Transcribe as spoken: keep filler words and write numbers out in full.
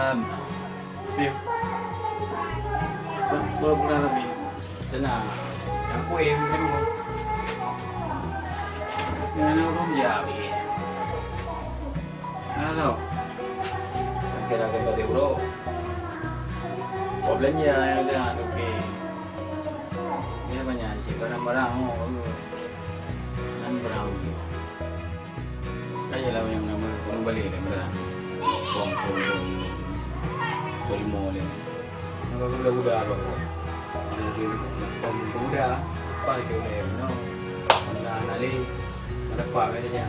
Pih. Pura-pura lebih. Tenang. Yang kuih yang kedua. Yang nak urus je habis. Halo. Kira-kira tadi bro. Kau belanja yang dah tu pi. Dia banyak je barang-barang. Oh, nan barang. Kaya lah yang nama urang balik dah barang. Kong kong kong lima leh. Maka kuda-kuda apa kau? Jadi kong kuda apa ke udah no. Honda nali. Ada apa kata dia?